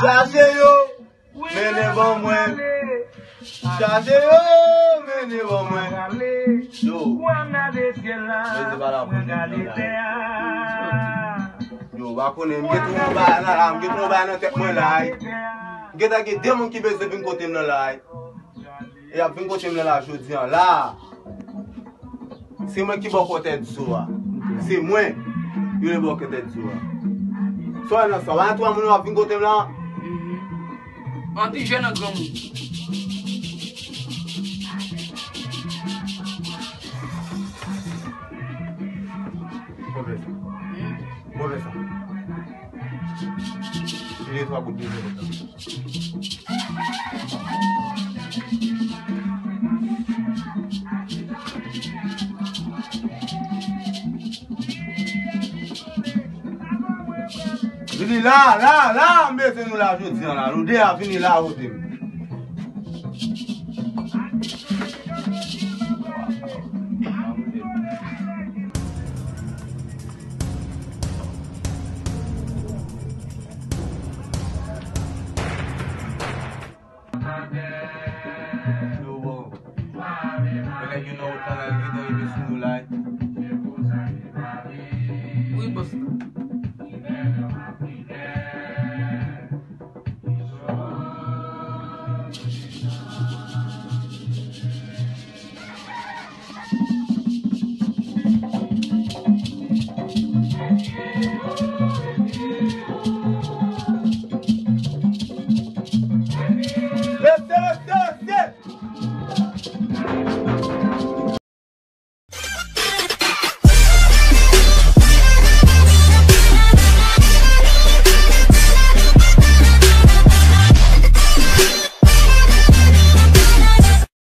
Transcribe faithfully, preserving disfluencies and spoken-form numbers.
Chache yo, mennen ban mwen. Chache yo, mennen ban mwen. Yo, mwen te pa la pou jodi an la. Yo, w pa konnen, m gen twò bagay nan la, m gen twò bagay nan tèt mwen la. M gentan gen de moun ki bezwen vin kote m nan la. E y ap vin kote m nan la jodi an la. Se mwen ki bò kò tèt zo a. Se mwen yo le bò kò tèt zo a. Sa w wè nan sa, w pa twa moun yo ap vin kote m la. An ti jèn an granmoun. Mwen fè sa. Mwen fè sa. Mete twa gout de zèl ladan. Vini la, la, la, m bezwen nou la jodi an la. Nou de a vini la kote m. Yo, bon. Mwen nèg yo nan wout la, la, yo gentan rive sou nou la. Wi, bòs la. Rete, rete,